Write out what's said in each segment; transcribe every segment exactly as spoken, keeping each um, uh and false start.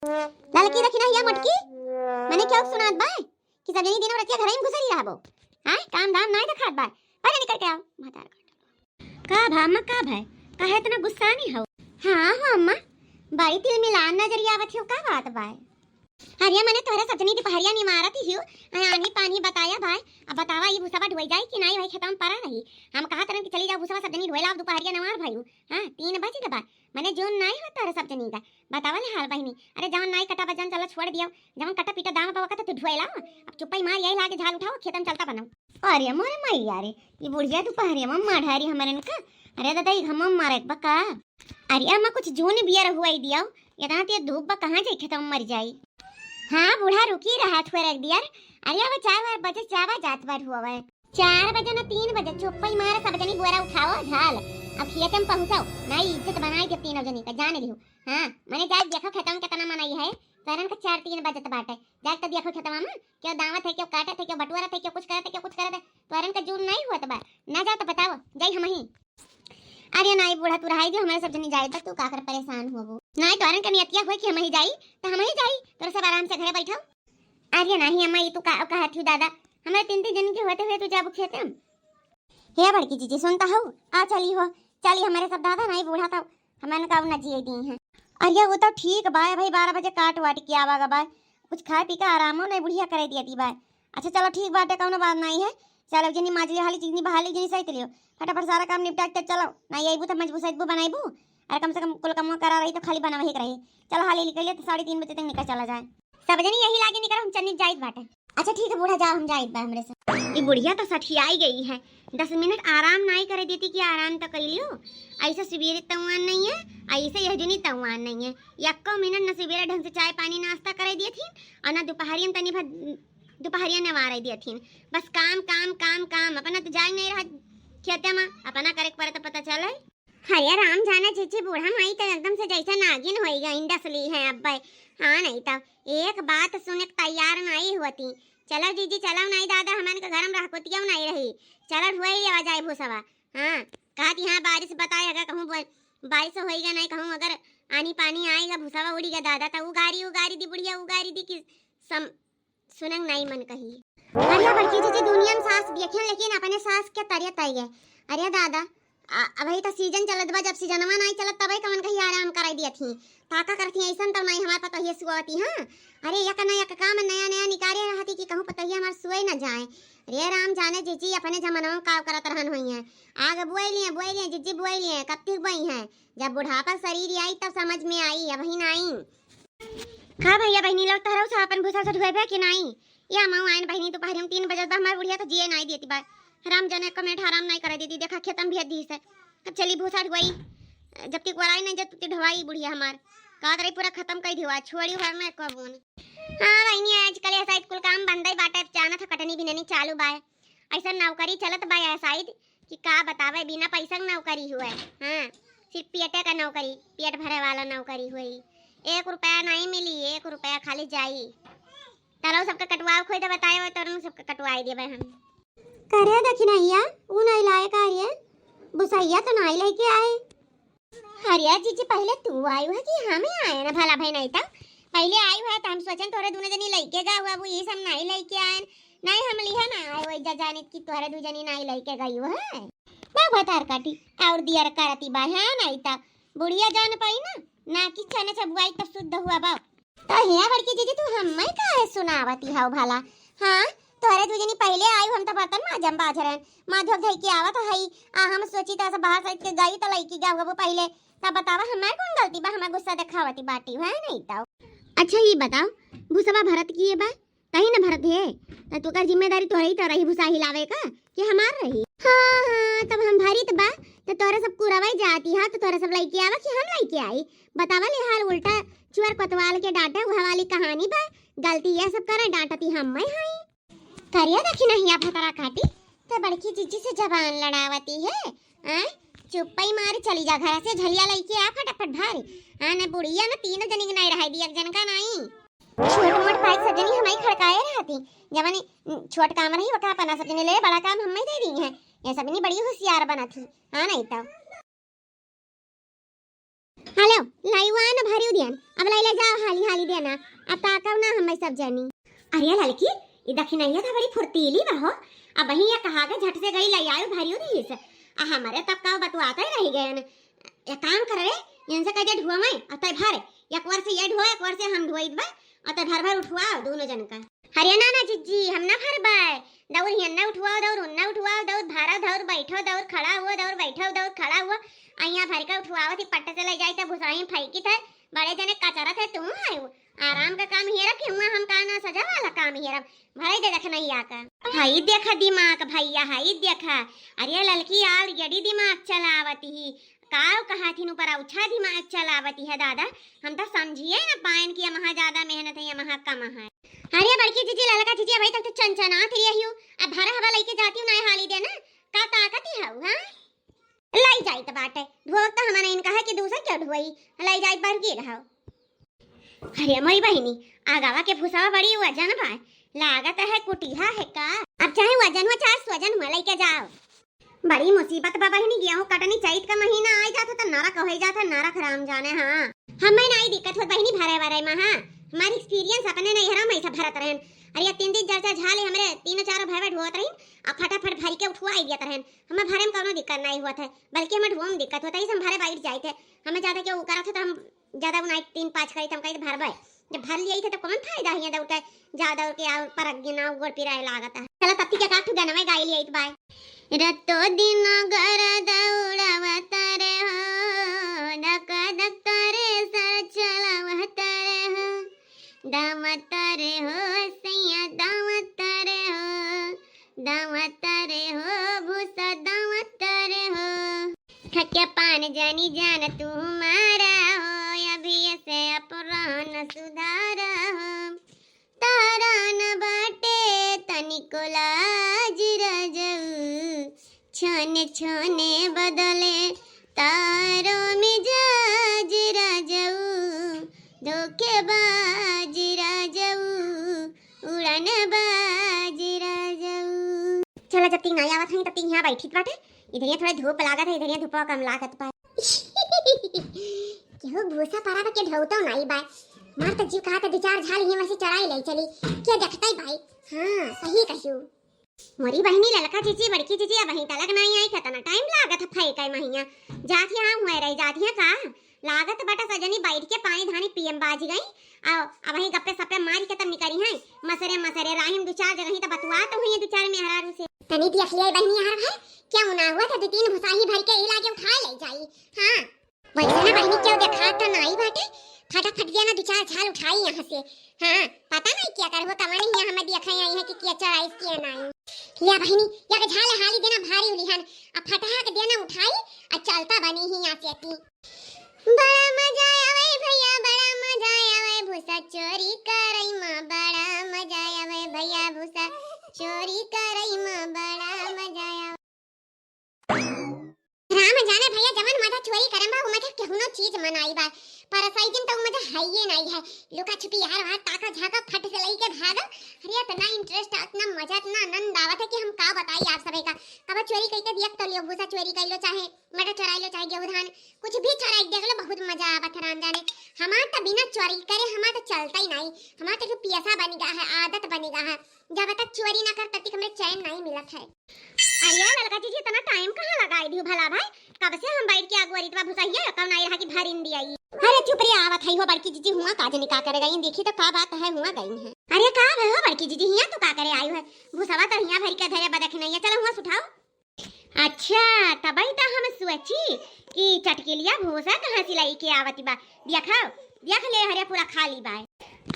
ललकी देखी ना हिया मोटकी, मने क्यों सुनात बा कि सब जनी दिन रतिया घरे में घुसरी रहबो? हाँ, काम धाम नाई देखात बा। परे निकल के आओ, भतार काट। का भा अम्मा, का भा? काहे इतना गुस्सानी हो? हाँ हो अम्मा, बड़ी तिलमिलान नजरिया आवत हो, का बात बा? अरे मने तोहरे सब जनी दुपहरिया में मारत ही हो, आ आनी पानी बताया भाई। अब बतावा, ई भूसवा ढोई जाई कि नाई भाई, खेतवा में परा रही। हम कहा तरन कि चली जाओ भूसवा सब जनी ढोई लाओ, दुपहरिया नवार भाई। हाँ, तीन बज गए बा, मने जोन नाई हो तोहरे सब जनी का। बतावा ले हाल बहिनी, अरे जवन नाई कटा बजन चलो छोड़ दियो, जवन कटा पीटा दाम बाबा का तो तू ढोई लाओ। अब चुप्पा ही मार यही लाके झाल उठाओ, खेतवा में चलता बनाओ। अरे मोरे मैया रे, ई बुढ़िया दुपहरिया में माढ़ारी हमरन का। अरे दादा, ई घमवा में मारे के बा का? अरे अम्मा, कुछ जून बियर हुआ ही दियो, इतना तेज धूप बा, कहाँ जाई खेतवा में मर जाई। हाँ बूढ़ा, रुकी रहा थोड़ा एक बियर। अरे अब चार बार बजे, चावा जात बार हुआ बा। चार बजे ना तीन बजे, चुप्पा ही मारे सब जनी बोरा उठाओ झाल, अब खेते में पहुँचाओ, नाई इज्जत बनाई के तीनों जनी का, जान लिहो। हाँ, मने जाए देखो खेतवा में कितना मनई है, तोरन का चार तीन बजत बाटे, जाए तो देखो खेतवा में क्यों दावत है, क्यों काटत है, क्यों बटोरत है, क्यों कुछ करत है, क्यों कुछ करत है, तोरन का जून नाई हुआ तो बा, ना जाओ तो बताओ, जाई हम ही। अरे नाई बूढ़ा, तू रहाई दे, हमरे सब जनी जाए तो तू काकर परेशान होबो। नाई तोरन का नियतिया होई कि हम ही जाई, तो हम ही जाई, तोरे सब आराम से घरे बैठो। अरे नाई अम्मा, ई तू का कहत हूँ दादा, हमरे तीन तीन जन के होते हुए तू जाबू खेते में? हे बड़की जीजी, सुनता हूँ, आ चली हो, चली हमरे सब दादा नाई बूढ़ा तो हमन का न जिए दी हैं। अरे वो तो ठीक बा भाई, बारह बजे काट वाट के आवा गा बा, कुछ खाए पी के आरामो नहीं बुढ़िया करे दिया दी बा। अच्छा चलो ठीक बाटे, कौनो बात नहीं है। चलो जनी माजली हाली, जनी बहाली, जनी सही लियो, फटाफट सारा काम निपटा के चलो, नहीं अइबू तो मजबू सजबू बनाइबू, अरे कम से कम कुल कमवा करा रही तो खाली बनावे ही के रही। चलो हाली निकलिए तो साढ़े तीन बजे तक निकल चला जाए। सब जनी यही लागे निकल, हम चन्नी जाइत बाटे। अच्छा ठीक है बूढ़ा, जाओ हम जाइत बा हमरे से। ई बुढ़िया तो सठियाई गई है, दस मिनट आराम नाई करे देती कि आराम तो कर लियो। ऐसे सवेरे तवान नहीं है, ऐसे यह जनी तवान नहीं है, यक्को मिनट न सवेरे ढंग से चाय पानी नाश्ता करे दिए थी और ना दोपहरिया में तनी भर दोपहरिया नवारे दिए थी। बस काम काम काम काम, अपना तो जाए नहीं रहा खेते में, अपना करे के पड़े तो पता चले। हरे राम जाने जीजी, बूढ़ा माई तो एकदम से जैसे नागिन होई गई, डसली है अब्बे। हाँ, नहीं तो एक बात सुने के तैयार नहीं होती। चलो जीजी, चलो नहीं दादा, हमन के घर में रह कोतिया नहीं रही। चलो ढोई लेवा जाए भूसवा। हाँ, कहती हाँ बारिश बताए, अगर कहूँ बोल, बारिश होई गा नहीं कहूँ, अगर आनी पानी आएगा भूसवा उड़ी गा दादा, तो उगारी उगारी दी बुढ़िया, उगारी दी कि सम सुनंग नाई मन कही। अरे बड़की जीजी, दुनिया में सास देखे लेकिन अपने सास के तरिया तय है। अरे दादा, आ, अबही तो सीजन चलत बा, जब सीजनवा नाई चलत तबे कवन कही आराम कराई दिया थी। ताका करती ऐसन तो नाई हमार पतोहिया सुआवती, हाँ। अरे एक ना एक काम नया नया निकारे रहती कि कहूँ पतोहिया हमार सुए न जाए। अरे राम जाने जीजी अपने जमानवा में का करत रहन होई हैं। आग बुआई लिए, बुआई लिए, जीजी बुआई लिए, कब तक बुआई हैं? जब बुढ़ापा शरीर आई तब समझ में आई, अबही नाई। का भैया बहिनी लोग, तहरा से अपन भूसा से धुएबे कि नाई? या माऊ आयन बहिनी, दोपहर में तीन बजत बा, हमार बुढ़िया तो जिए नाई देती बा। राम जने एक मिनट आराम नाई करे देती, देखा खेतम भेज दी से। अब चली भूसा ढुआई, जब तक वराई नहीं जब तक ढुआई बुढ़िया हमार। कहत रही पूरा खत्म कर दिवा, छोड़ी भर में एको बून। हाँ बहिनी, आजकल ये साइड कुल काम बंदे बाटे, अब जाना था कटनी बिननी चालू बा। ऐसा नौकरी चलत बा ये साइड कि का बतावे, बिना पैसा के नौकरी हुए। हाँ, सिर्फ पेटे का नौकरी, पेट भरे वाला नौकरी हुई। एक रुपया नहीं मिली, एक रुपया खाली जाई। तलो सबके कटवाओ खोई तो बताए हुए, तोरन सबके कटवाई देबे हम। करे दखिनैया, ऊ नहीं लाए का रे? भुसैया तो नहीं लेके आए। अरे जीजी, पहले तू आयु है कि हमें आए ना भला भाई, नहीं तो पहले आयु है तो हम सोचन तोरे दोनों जनी लेके गा हुआ, वो ये सब नहीं लेके आए। नहीं हम लिहा ना आए, वही जा जानित कि तोरे दू जनी नहीं लेके गई है। बा भतार काटी और दियर करती बा, हाँ नहीं तो बुढ़िया जान पाई ना, ना कि छने छबुआई तो शुद्ध हुआ बा। तो हिया बड़की जीजी, तू हम्मे काहे सुनावती हौ भला? हाँ, तोहरे दू जनी पहिले आयु, हम तो बर्तन माजम बाझ रहन, माधो धई के आवत हई, आ हम सोची तो ऐसा बाहर साइड के गई तो लइकी गा हुआ वो पहिले, तब बतावा हमार कौन गलती बा, हमार गुस्सा देखावती बाटी है नहीं तो। अच्छा ये बताओ, भूसवा भरत की ये बा, तही न भरत है, तो तोकर जिम्मेदारी तोहरे ही तो रही भूसा हिलावे का कि हमार रही? हाँ हाँ, तब हम भरित बा तो तोहरे सब कुरवाई जाती हा, तो तोहरे सब लइके आवा कि हम लइके आई? बतावा ले हाल, उल्टा चुअर कोतवाल के डांटे हुआ वाली कहानी बा। गलती ये सब करे डांटती हम मैं हई। करिया देखी नहीं आप भतरा काटी, तो बड़की जीजी से जबान लड़ावती है। आय, चुप्पई मार चली जा घर से, झलिया लइके आ फटाफट भारी। आ न बुढ़िया न तीनों जनी के नहीं रहाई दी, एक जन का नहीं। छोट मोट भाई सब जनी हमारी खड़काए रहती, जवानी छोट काम रही ओका अपना सब जनी ले, बड़ा काम हमें दे दी है। ये सब जनी बड़ी होशियार बना थी। हाँ नहीं तो। हेलो, लाइवा न भरियो दियन, अब लइ ले जाओ हाली हाली देना, अब ताकव ना हम सब जनी। अरे ललकी, ई दखिनैया त बड़ी फुर्तीली बा हो, अबहीं ये कहा के झट से गई लइ आयो भरियो दिस, आ हमरे तब का बतुआते रहि गयन। एक काम कर रे, इनसे कह दे ढुआवे, आ तय भर, एक बार से ये ढुआ, एक बार से हम ढुआई देबे, आ तय भर भर उठवाओ दोनों जन का। अरे ना ना जिज्जी, हम ना भरबे, दौर हियन ना उठवाओ, दौर उन्ना उठवाओ, दौर भरा, दौर बैठो, दौर खड़ा हुआ, दौर बैठो, दौर खड़ा हुआ, आ यहाँ भर के उठवावत ही पट्टे से लइ जाई त भुसाई फेंकी थे, बड़े जने कचरा थे तू आयो। आराम का काम हेरब कि हुआ हम का ना सजा वाला काम हेरब, भरे दे दखिनैया का। हई देखा दिमाग भैया, हई देखा। अरे ललकी already दिमाग चलावती ही, काव कहा थिन ऊपर औछा दिमाग चलावती है दादा। हम तो समझिए ना पाएन कि यमहा ज्यादा मेहनत है, यमहा कम है। अरे बड़की जिजी, ललका जिजी, अबहीं तक तो चनचनात रही हूँ, अब भरा हवा लइके जाती हूँ ना हाली देना, का ताकती हऊ, हाँ? लइ जाइत बाटे, ढोक त हमने इनका है कि दूसर क्यों ढोई, लइ जाइत बार की रहो। अरे मोरी बहिनी, आगावा के भूसावा बड़ी वजन बा, लागत है कुटिहा है का? अब चाहे वजन हो चाहे स्वजन हो, लइके जाओ। बड़ी मुसीबत बा बहिनी, गेहूं कटनी चैत का महीना आइ जात हो त नरक होइ जात है, नरक राम जाने। हाँ, हमें नाई दिक्कत होत बहिनी भरे वरे में। हाँ, हमार experience अपने नैहरा में ऐसा भरत रहन। अरे ये तीन दिन चार चार झाले हमरे तीनों चारों भैया ढोत रहिन, आ फटाफट भर के उठवाई दियत रहन। हमें भरे में कौनो दिक्कत नाई होत है, बल्कि हमें ढोए में दिक्कत होत है, इसे हम भरे बैठ जाइत है। हमें ज्यादा केहू करत है तो हम ज्यादा उनाई तीन पाँच करी त हम कही भरबे, जब भर लियाई थे तो कौन फायदा है दौड़ के, जा दौड़ के और परग गिना गोड़ पिराए लागत है। चला तत्ती के काटू गनवे गाई लियाई बाय। रतो दिन घर दौड़ावत रे हो, धक धक रे सर चलावत रे हो, दावत रे हो सैया, दावत रे हो, दावत रे हो भूसा, दावत रे हो। खके पान जानी जान तू हमारा हो, अभी से अपरान सुधारा हो। तारा न बाटे तनिको लाज राजऊ, छाने छाने बदले तारो मिजाज राजऊ, धोखेबाज राजऊ, उड़नबाज राजऊ। चला, जब तक नाई आवत हई, तब तक यहाँ बैठित बाटे। इधरिया थोड़ा धूप लागत है, इधरिया धूपवा कम लागत बा। केहू भूसा परावा के ढौतो नाई बा। मार त जीव कहा त दू चार झाल हियां से चराई ले चली। के देखतई भाई? हाँ, सही कहियो। मोरी बहिनी ललका जीजी, बड़की जीजी, अबहीं तलक नाई आई, केतना टाइम लागत है फैके महिया। जात हियां हुए रही, जात हियां का? लागत बाटे सजनी बैठ के पानी धानी पियम बाजी गई। आ, अबहीं गप्पे सप्पे मारी के तब निकरी हैं। मसरे मसरे राहिम दू चार जगही त बतुआत हुई दू चार मेहरारू से। तनी देख लिया बहिनी यार है, क्या उना हुआ था दू तीन भुसाही भर के इला के उठा ले जाई। हाँ। वैसे ना बहिनी क्यों देखा त नाई बाटे, फटाफट दिया ना दू चार झाल उठाई यहाँ से। हाँ, पता नहीं क्या करबो, कवन हियां हमें देखा आई है कि क्या चराइस क्या नाई। या बहिनी, या के झाल हाली देना भारी उलिहन, अब फटाहा के देना उठाई, आ चलता बनी ही यहाँ से ती। बड़ा मजा आवे भैया, बड़ा मजा आवे, भूसा चोरी करई मा, बड़ा मजा आवे भैया, भूसा चोरी करई मा, बड़ा मजा आवे। राम जाने भैया, जवन मजा चोरी करम बा, उ मजा केहूनो चीज मनाई बा। पर सही दिन तो उ मजा है ये नहीं है। लुका छुपी, यार, वहाँ ताका झाका, फट से लई के भागो। अरे, इतना interest, इतना मजा, इतना आनंद आवत है कि हम का बताई आप सभी का। कब चोरी करके दिया तो लियो, भूसा चोरी कर लो, चाहे मटर चोराई लो, चाहे गेहूं धान, कुछ भी चोराई देख लो, बहुत मजा आवत है राम जाने। हमार तो बिना चोरी करे हमार तो चलता ही नहीं। हमार तो एक पियसा बनी गा है, आदत बनी गा है। जब तक चोरी ना कर, तब तक हमरे चैन नहीं मिलत है। अरे ललका जीजी, इतना टाइम कहाँ लगाई दियो भला भाई? कब से हम बैठ के अगुआ रितवा भुसहिया, कब नाई रहा कि भर इन दिया ई। अरे चुप रे, आवत है हो बड़की जीजी, हुआ का जनी का करे गई, देखी तो का बात है, हुआ गई है। अरे का भय हो बड़की जीजी, हिया तू का करे आई है? भूसवा तो हिया भर के धरे बदख नहीं है, चलो हुआ से उठाओ। अच्छा, तबई त हम सोची कि चटकिलिया भूसा कहाँ से लई के आवत बा। देखा, देख ले, हरे पूरा खाली बा।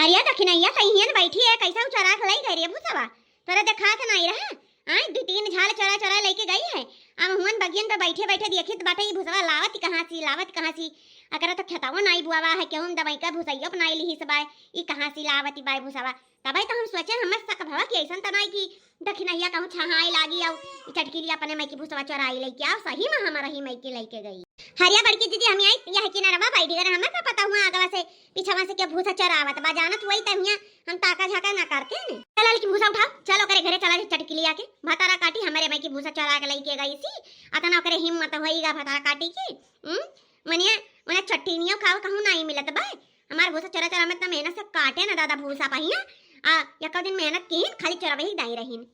अरे दखिनैया, तई हियन बैठी है, कैसा चोरा के लई गई रे भूसवा? तोरा देखात नाई रहा? आय, दू तीन झाल चोरा चोरा लई के गई है। अब हुअन बगियन पे बैठे बैठे देखित बाटे, ई भूसवा लावत कहाँ से, लावत कहाँ से? अकरा तो खेतवा नाई बुआवा है, केहू दवाई का भूसैया अपनाई लिही सब आय, ई कहाँ से लावत बाय भूसवा? तबई तो हम सोचे, हमें शक भवा कि ऐसन त नाई कि दखिनैया कहूँ छहाए लागी आउ ई चटकिलिया अपने माई की भूसवा चोराई लइके आउ, सही में हमारा ही माई के लइके गई। हरिया बड़की दीदी, हम आई यह किनारवा बैठ गए, हमें का पता हुआ आगवा से पीछवा से क्या भूसा चोरावत बा, जानत हुई त हियां हम ताका झाका ना करते ने। चला लेकिन भूसा उठाओ, चलो ओकरे घरे चला चटकिलिया के, भतारा काटी हमारे माई की भूसा चोरा के लइके गई सी, अतना ओकरे हिम्मत होई गा भतारा काटी की। हम्म? मनिया, उन्हें छठिनियो खाओ कहूँ नाहीं मिलत बा। हमार भूसा चोरा चोरा में इतना मेहनत से काटे ना दादा भूसा पहिया। आ यको दिन मेहनत कीन, खाली चोरवही दाई रहीन।